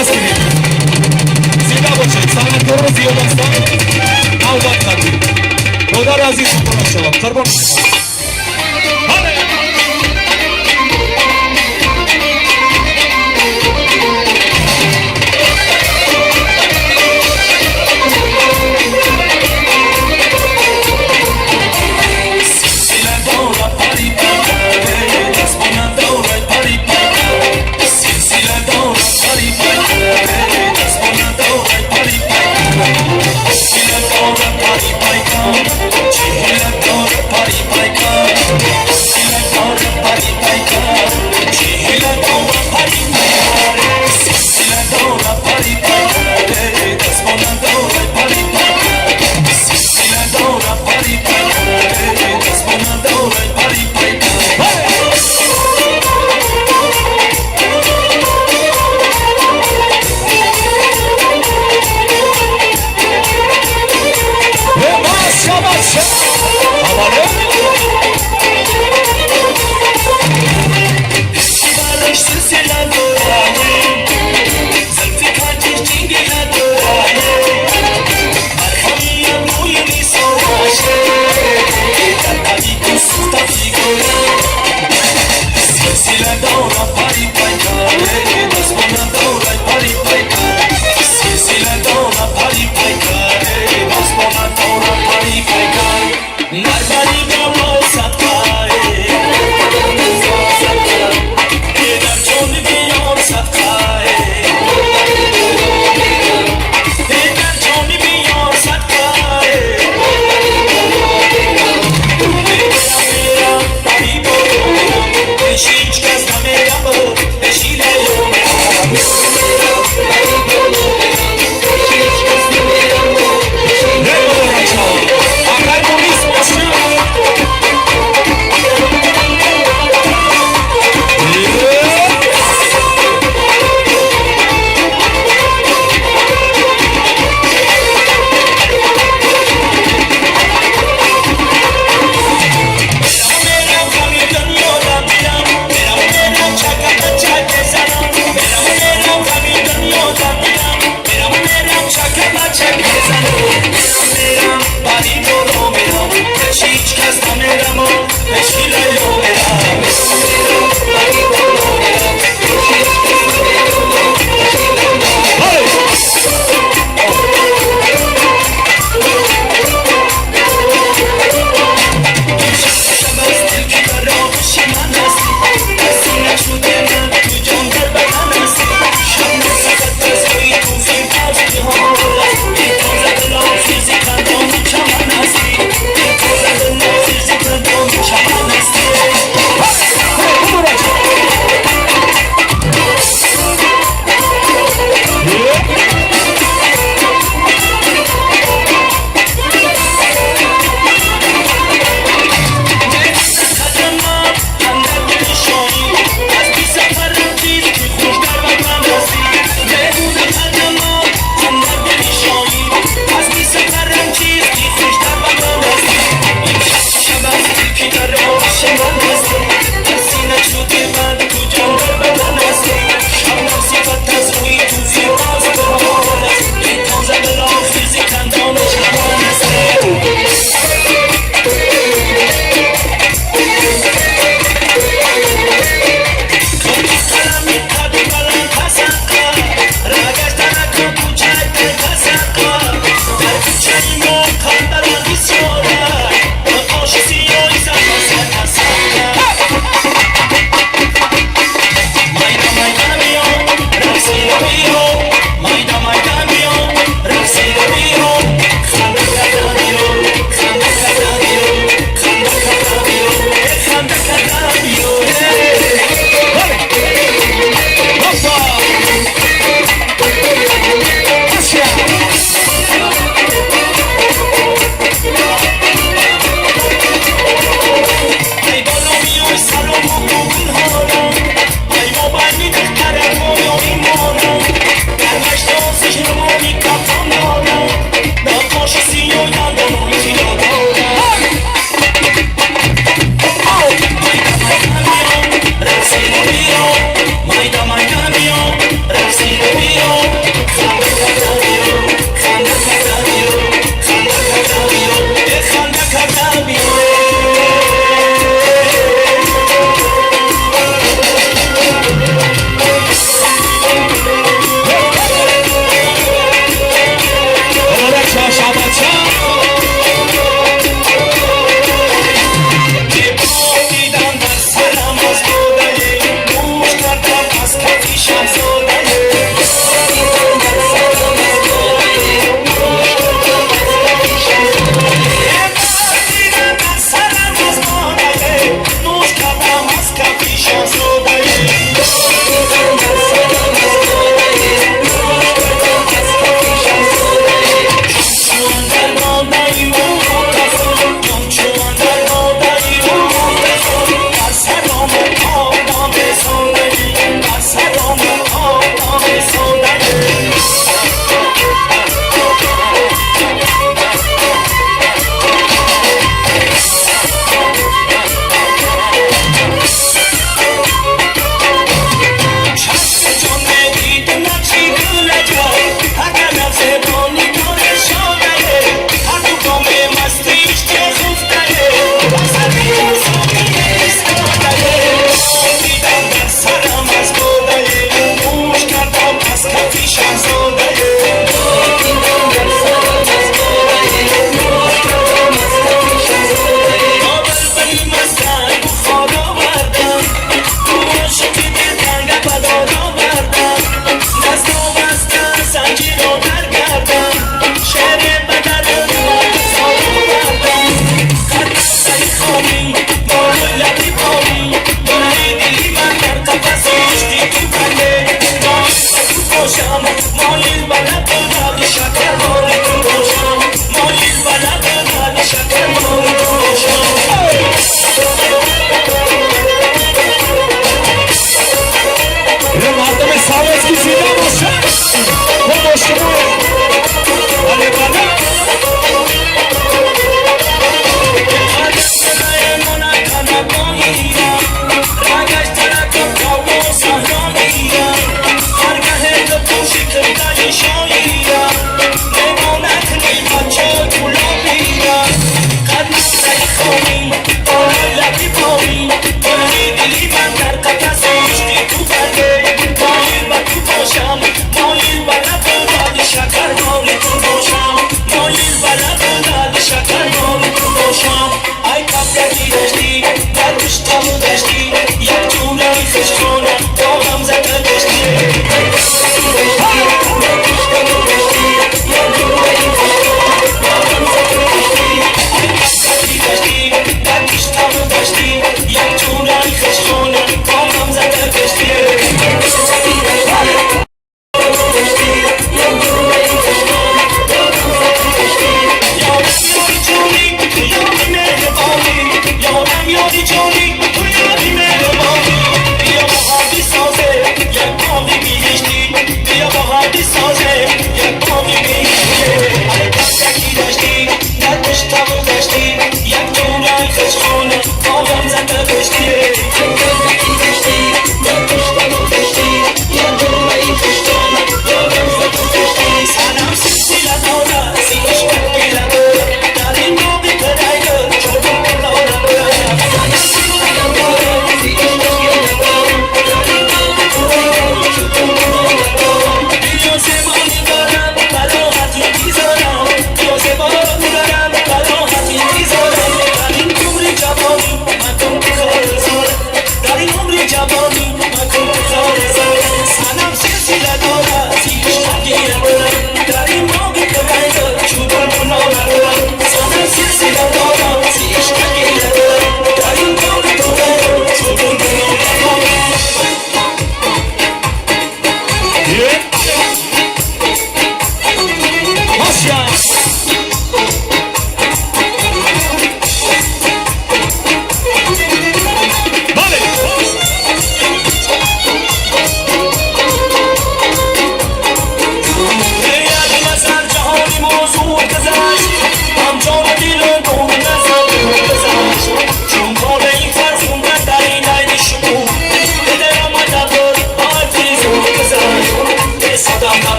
Даст гиред. Зинда бошед, санъаткорро зиёд ҳастанд. Навбат қадим. Модари азиз, муборак шавад, қурбон шумо. Бале. Силсила дора пари пайкаре, дастбона дорай пари пайкар. Силсила дора пари пайкаре, дастбона дорай пари пайкар. Сила дора пари пайкар, чӣ ҳила дора пари пайкар. Сила дора пари пайкар, чӣ ҳила дора пари пайкар. Силсила дора пари пайкаре, дастбона дорай пари пайкар. Силсила дора пари пайкаре, дастбона дорай пари пайкар. Бале. Бача, аввале. Бараш силсила дорай, зулфи каҷиш чингила дорай, марҳами абрӯи нисораше, дар таби сӯхта фигора. Силсила дора пари пайкаре, дастбона дорай пари пайкар. Силсила дора пари пайкаре, дастбона дора пари пайкар. Дар бари боло садқае, дар ҷониби ёр.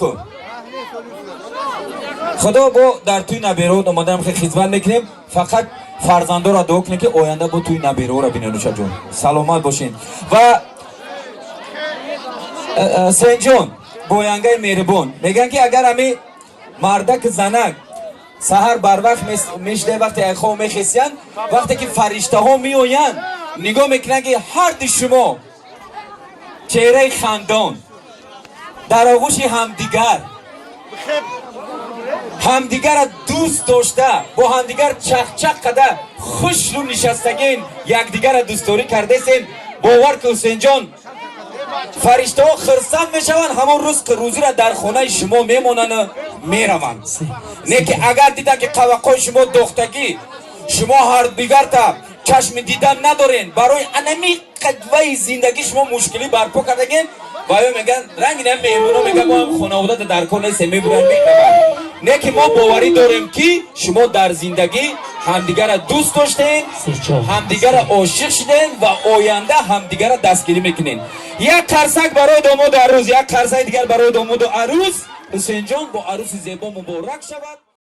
Ку худо бо дар тӯи набераот омадаам, хел хизмат мекунем. Фақат фарзандоро дуо кунем, ки оянда бо тӯи набераора бинем. Нушаҷон, саломат бошен. Ва Ҳусейнҷон бо янгаи меҳрибон мегӯянд, ки агар ҳами мардак занак саҳар барвақт мешида, вақте аз хоб мехесиянд, вақте ки фариштаҳо меоянд, нигоҳ мекунанд, ки ҳарду шумо чеҳраи хандон, дар оғӯши ҳамдигар, ҳамдигарро дӯст дошта, бо ҳамдигар чахчақ када, хушрӯ нишастагин, якдигарро дӯстдорӣ кардесем, бовар ки, Ҳусейнҷон, фариштаҳо хирсанд мешаванд, ҳамон рӯз рӯзиро дар хонаи шумо мемонану мераванд. Не ки агар дидан, ки қавақҳои шумо дохтагӣ, шумо ҳардигарта чашми дидан надорен, барои анами қадваи зиндагӣ шумо мушкилӣ барпо кардагин, ва ё меган ранги на меҳмоно меган, мо ҳам хонаводата дар кор нестем, мебуранд, мераванд. Не ки мо боварӣ дорем, ки шумо дар зиндагӣ ҳамдигарро дӯст доштем, ҳамдигарро ошиқ шудем ва оянда ҳамдигарро дастгирӣ мекунем. Як қарсак барои домоду арӯз, як қарсаки дигар барои домоду арӯз. Ҳусейнҷон бо арӯси зебо муборак шавад.